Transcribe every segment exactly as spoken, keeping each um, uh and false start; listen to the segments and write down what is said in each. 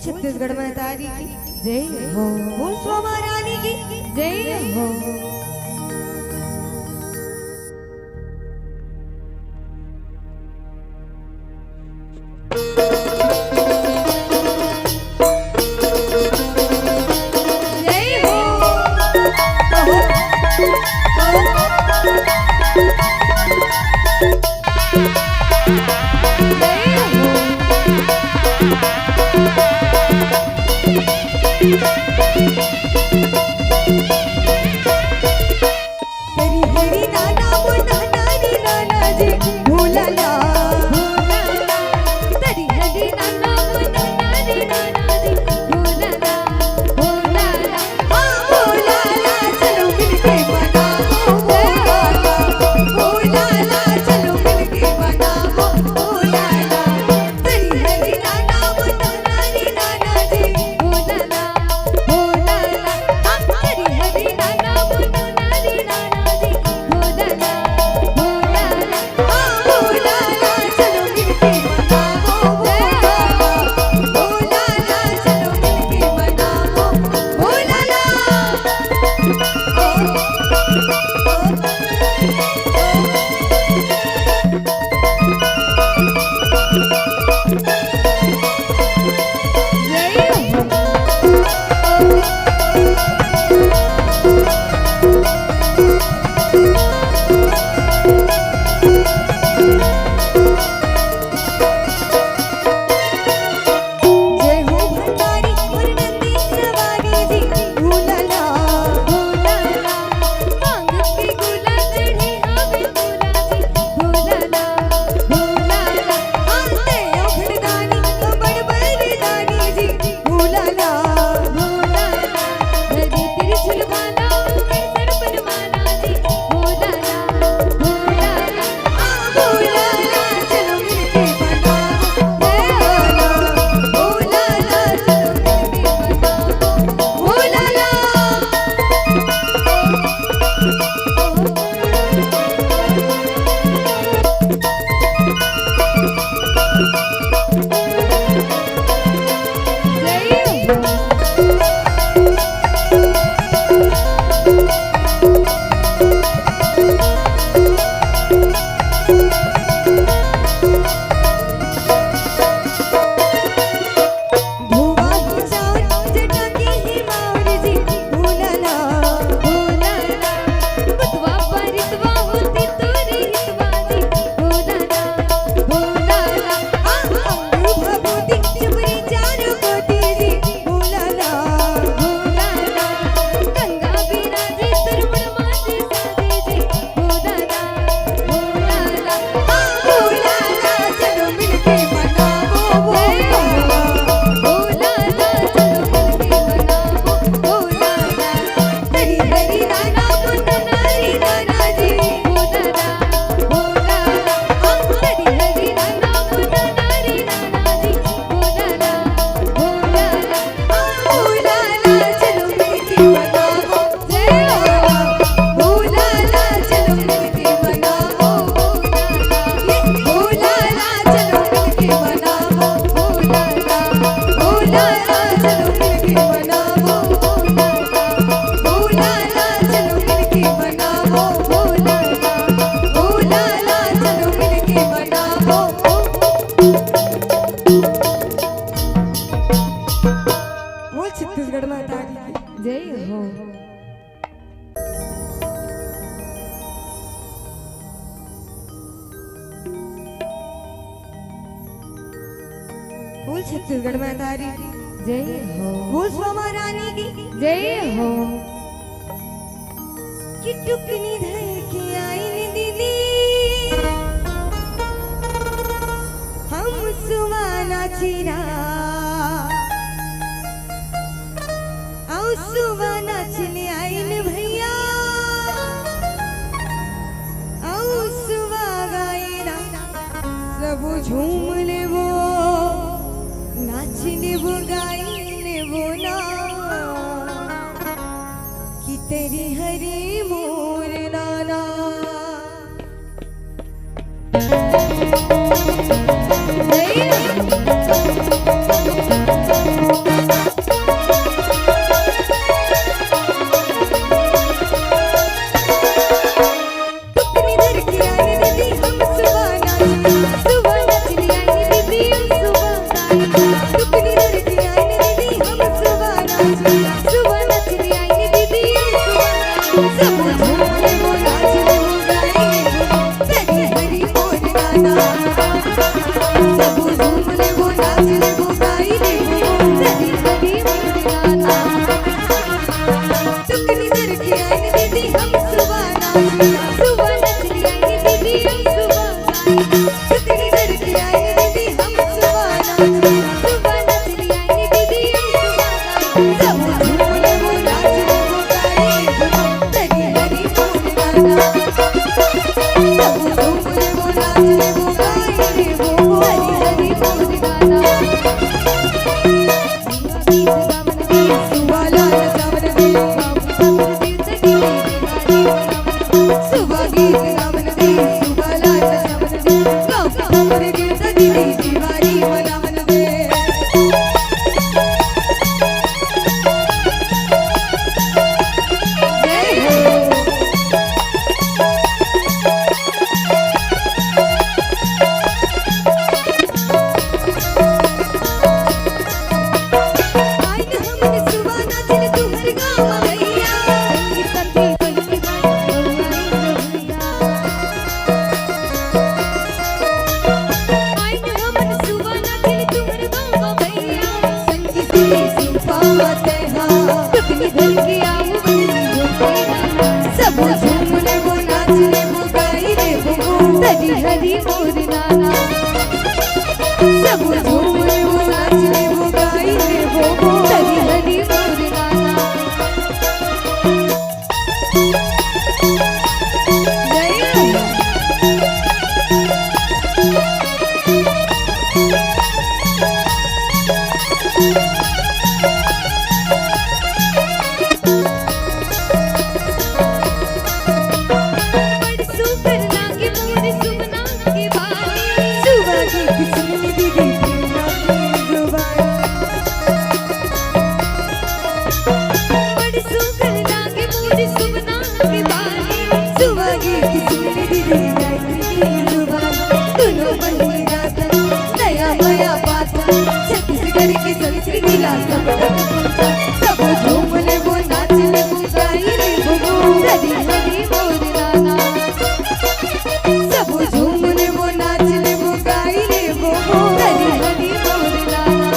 छत्तीसगढ़ महतारी की जय हो। बोल शोभा रानी की जय हो। जय हो। हरी हरी नाना मोर नाना रे नाना जी, भोला ला। हरी हरी नाना मोर नाना रे नाना जी, भोला ला, भोला ला। हाँ, भोला ला, चलो मिलके मनाओ, भोला ला। भोला ला, चलो मिलके मनाओ, भोला ला। हरी हरी नाना मोर नाना रे नाना जी, भोला ला, भोला ला। हरी हरी नाना मोर नाना रे नाना जी, भोला ला, भोला ला। जय हो भंडारी और नंदी सवारी जी, भोला ला, भोला ला। मांग के गोला चढ़े हवे भोला जी, भोला ला, भोला ला। आते ओखड़दानी तो बड़ बरदानी जी, भोला ला, भोला ला। हरी त्रिशूल वाला ऊपर सर पर माला जी, भोला ला, भोला ला। बोल छत्तीसगढ़ महतारी की जय हो। बोल छत्तीसगढ़ महतारी की जय हो। बोल शोभा रानी की जय हो। कि टुकनी धर के आइन दीदी, हम सुवाना चिरा। अउ सुवा नाच ले आइन भैया, अउ सुवा गाइना, सबो झूम लेबो, नाच लेबो, गाई लेबो ना, कि तेरी हरी मोर नाना। तेहा टुकनी धर के आऊ बहिनी हो तेरा। सबो झूम लेबो, नाच लेबो, गाई लेबो। हरी हरी मोर नाना। सबो झूम लेबो, नाच लेबो, गाई लेबो। हरी हरी मोर नाना। छत्तीसगढ़ की संस्कृति ला सब तक पहुंचा। सबो झूम लेबो, नाच लेबो, गाई लेबो, हरी हरी मोर नाना। सबो झूम लेबो, नाच लेबो, गाई लेबो, हरी हरी मोर नाना।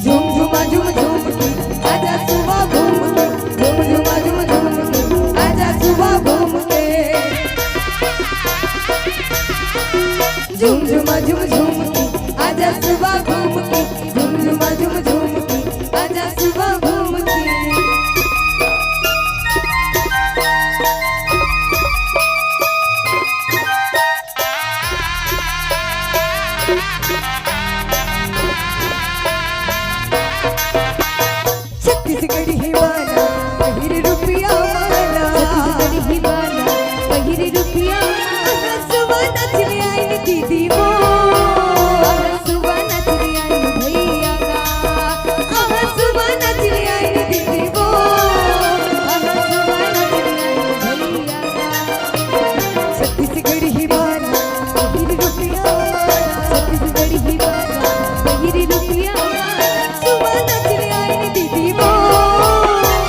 झूम झुमा झूम झूम के, आजा सुबह घूम के। झूम झुमा झूम झूम के, आजा सुबह घूम के। झूम झुमा झूम झूम के, आजा सुबह घूम के। झूम झुमा झूम झूम के, आजा सुबह घूम के। छत्तीसगढ़ी वाला पहिर रुपया वाला। छत्तीसगढ़ी वाला पहिर रुपया वाला। सुबह नचले आइन दीदी वो। सुबह नचले आइन भैया गा। सुबह नचले आइन दीदी वो। सुबह नचले आइन भैया गा। छत्तीसगढ़ी वाला पहिर रुपया वाला। छत्तीसगढ़ी वाला पहिर रुपया वाला। सुबह नचले आइन दीदी वो।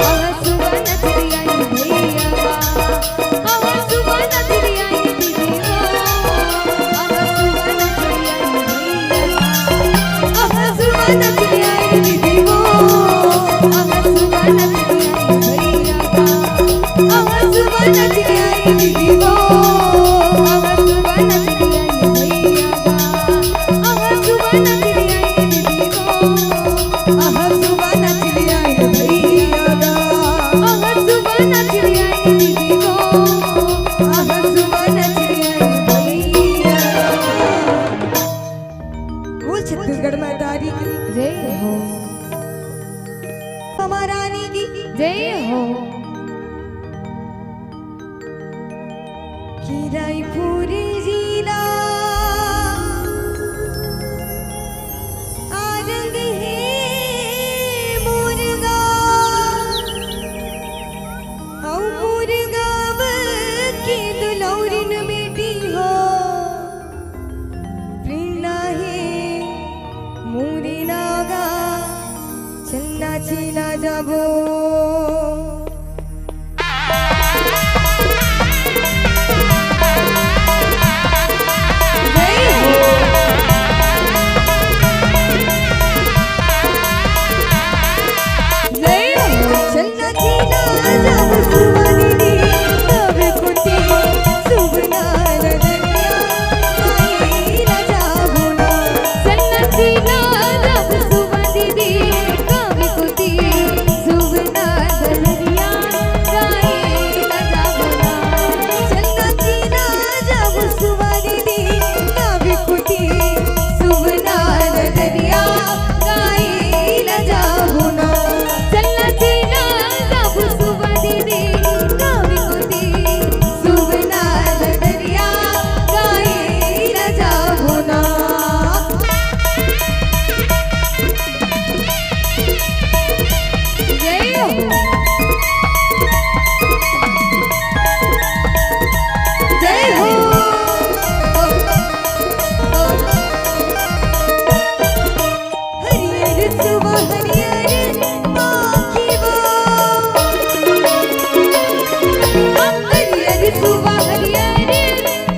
आहा, सुबह नचले आइन भैया गा। आहा, सुबह नचले आइन दीदी वो। आहा, सुबह नचले आइन भैया गा। आहा, सुबह नचले आइन दीदी वो। आहा, सुबह नचले आइन भैया गा। आहा, सुबह नचले आइन दीदी वो। आहा, सुबह नचले आइन भैया गा। आहा, सुबह नचले आइन दीदी वो। आहा, सुबह नचले आइन भैया गा। आहा, सुबह नचले आइन दीदी वो। आहा, सुबह नचले आइन भैया गा। बोल छत्तीसगढ़ महतारी की जय हो। हमार रानी की जय हो। कि रायपुर जिला आरंग हे मोर गाँव, अउ मोर गाँव के दुलौरिन बेटी हो। प्रेरणा हे मोरे नागा, चलना चीना जाबो। जय हो। जय हो। चलना चीना जाबो सुबह दीदी, तब कुटी सुबह ना रजनिया। जय हो। जय हो। हरियर सुबह हरियर पाखी बा। हरियर सुबह हरियर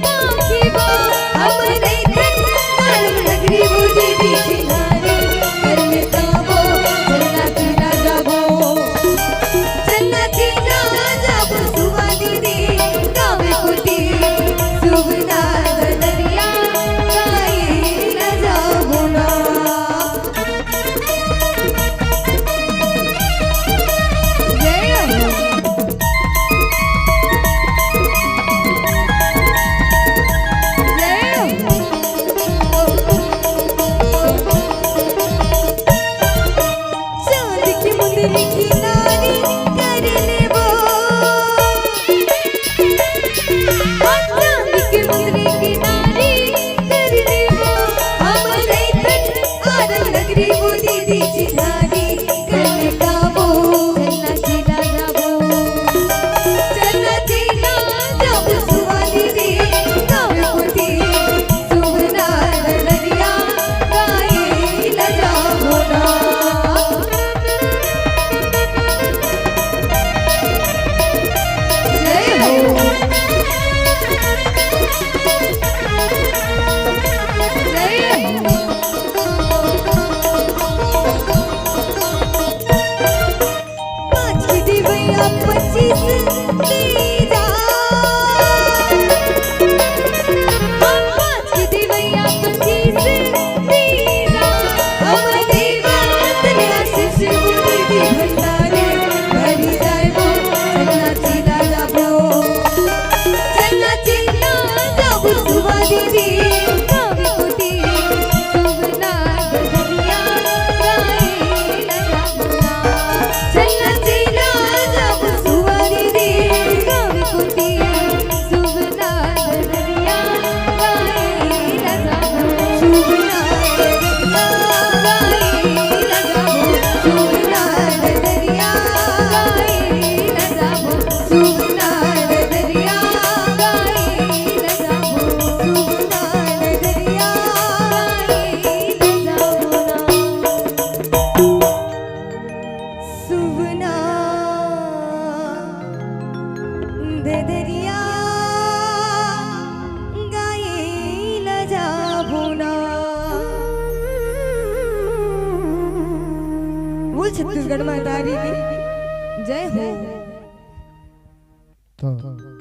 पाखी बा। हमरे घर मालूम नगरी बूटी बीच नारी। हरियर काबो रे वो दीदी चिन्हारी कनकाबो, चलना चिला जाबो, चलना चिला जाबो सुवाली रे, गावे कोती सुवना दरिया गाई ल जाबो ना। जय हो। जय हो। पाँच के देवैया पच्चीस दीदा। हम पाँच के देवैया पच्चीस दीदा। हम देवा तले आशीष वो दीदी भंडारे भरी जाए वो। चलना चिला जाबो। चलना चिला जाबो सुवा दीदी। गावे कोती सुवना दरिया गाई ल जाबो ना। चलना चिला जाबो सुवा दीदी। गावे कोती सुवना दरिया गाई ल जाबो। सुवना दरिया गाई ल जाबो। सुवना दरिया गाई ल जाबो। सुवना दरिया गाई ल जाबो। सुवना दरिया गाई ल जाबो ना। सुवना दरिया गाई ल जाबो ना। बोल छत्तीसगढ़ महतारी की जय हो। तो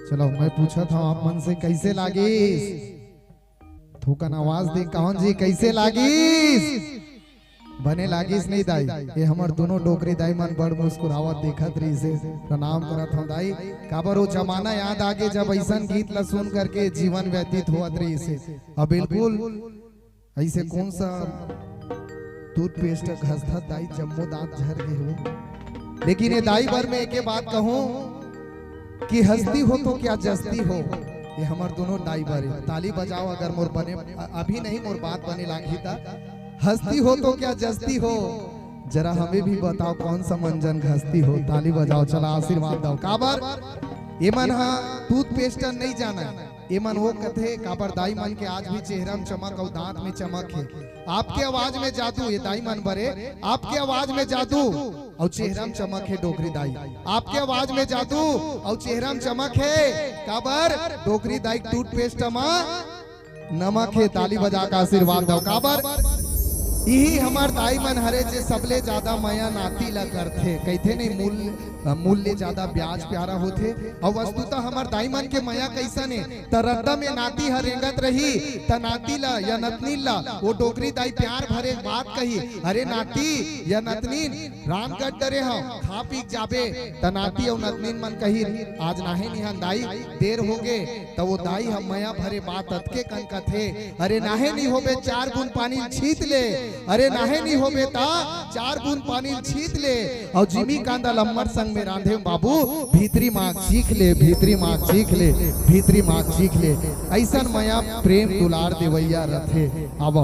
चलो, मैं पूछत हँव आप मन से, कैसे लागिस? थोकन आवाज दे, कौन जी, कैसे लागिस? बने लागिस नहीं दाई? ये हमर दोनों डोकरी दाई मन बड़ मुस्कुरावत देखत रहिस हे। प्रणाम करत हँव दाई। काबर वो जमाना याद आगे, जब अइसन गीत ला सुन करके जीवन व्यतीत होवत रहिस हे। अब बिल्कुल अइसे कौन सा टूथपेस्ट घसथत दाई, जम्मो दांत झर गे हो। लेकिन ये दाई बर मैं एके बात कहूँ कि हंसती हो तो क्या जसती हो, ये हमर दोनों दाई बर हे। ताली बजाओ अगर मोर बने, अ-, अभी नहीं मोर बात बने लागही ता। हंसती हो तो क्या जसती हो, जरा हमें भी बताओ कौन सा मंजन घसती हो। ताली बजाओ, चला आशीर्वाद दो। काबर एमन हा टूथपेस्ट नहीं जाना, एमन वो कथे, काबर दाई मन के आज भी चेहरा में चमक अउ दांत में चमक हे। आपके आवाज में जादू, ये दाई मन बरे, आपके आवाज में जादू अउ चेहरा में चमक हे डोकरी दाई। आपके आवाज में जादू अउ चेहरा में चमक हे, काबर डोकरी दाई टूथपेस्ट मा नमक हे। ताली बजा के आशीर्वाद दो, काबर इही हमर दाई मन हरे जे सबले ज्यादा मया नाती ला करथे, कहिथे नहीं मूल अ, मूल ले ज्यादा ब्याज प्यारा होथे। अउ वस्तुतः हमर दाई मन के मया कइसन हे, त रद्दा में नाती ह रेंगत रही, त नाती ला या नतनीन ला वो डोकरी दाई प्यार भरे बात कही, "अरे नाती या नतनीन, रामगढ़ डरे हव, खा पी के जाबे।" त नाती अउ नतनीन मन कही, "आज नाहे निहन दाई, देर होगे।" त वो दाई ह मया भरे बात अतके कन कथे, "अरे नाहे नी होबे, चार बूंद पानी छीत ले, अरे नाहे नी होबे ता चार बूंद पानी छीत ले, अउ जिमी कांदा लम्मर संग में रांधे बाबू, भीतरी माग चीख ले, भीतरी माग चीख ले, भीतरी माग चीख ले।" अइसन मया प्रेम दुलार देवैया रथे। अब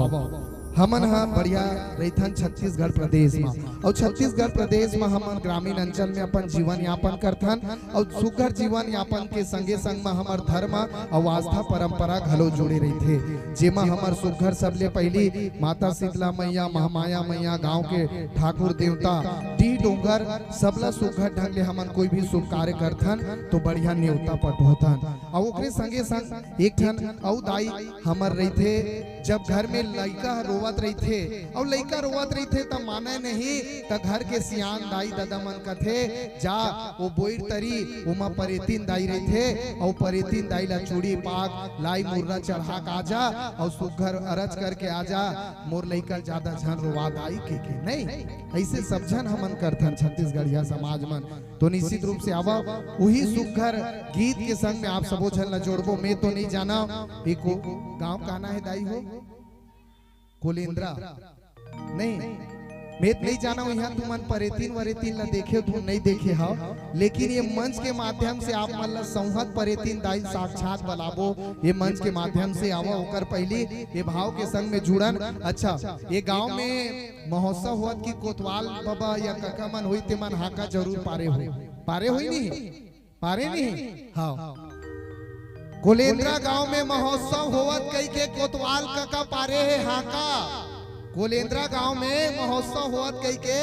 हमन ह बढ़िया रहिथन छत्तीसगढ़ प्रदेश म, अउ छत्तीसगढ़ प्रदेश म हमन ग्रामीण अंचल में अपन जीवन यापन करथन। अउ सुघर जीवन यापन के संगे संग म हमर धर्म अउ आस्था परंपरा घलो जुड़े रहिथे, जेमा हमर सुघर सबले पहिली माता शीतला मैया, महामाया मैया, गांव के ठाकुर देवता, डीह डोंगर, सबला सुघर ढंग ले हमन कोई भी शुभ कार्य करथन तो बढ़िया नेवता पठोथन। अउ ओकरे संगे संग एक ठन अउ दाई हमर रहिथे, जब घर में लइका ह रोवत रहिथे अउ लइका रोवत रहिथे त माने नहीं, त घर के सियान दाई ददा मन कथे, "जा ओ बोइर तरी, ओमा परेतिन दाई रहिथे, अउ परेतिन दाई ला चूड़ी पाक, लाई मुर्रा चढ़ा के आ जा, अउ सुघर अरज करके आ जा, मोर लइका ज्यादा झन रोवा दाई," के, के नहीं। अइसे सब झन हमन करथन छत्तीसगढ़िया समाज मन। तो निश्चित रूप से आवा, उही सुघर गीत के संग में आप सबो झन ला जोड़बो। मैं तो नहीं जाना, एको गांव का ना हे दाई हो? कोलेंद्रा नहीं, मैं त नहीं जानव, इहाँ तुमन परेतिन वरेतिन ला देखे हो, तुम नहीं देखे हव, लेकिन ये मंच के माध्यम से आप मन ला संवत परेतिन दाई साक्षात बलाबो। ये मंच के माध्यम से आवा, ओकर पहली ये भाव के संग में जुड़न। अच्छा, ये गांव में महोत्सव होवत कि कोतवाल बबा या कका मन होई, ते मन हाका जरूर पारे होई, पारे होई नहीं? पारे नहीं? हाँ। कोलेंद्रा गांव में महोत्सव होवत कही के कोतवाल कका पारे हे हाका। कोलेंद्रा गांव में महोत्सव होवत कही के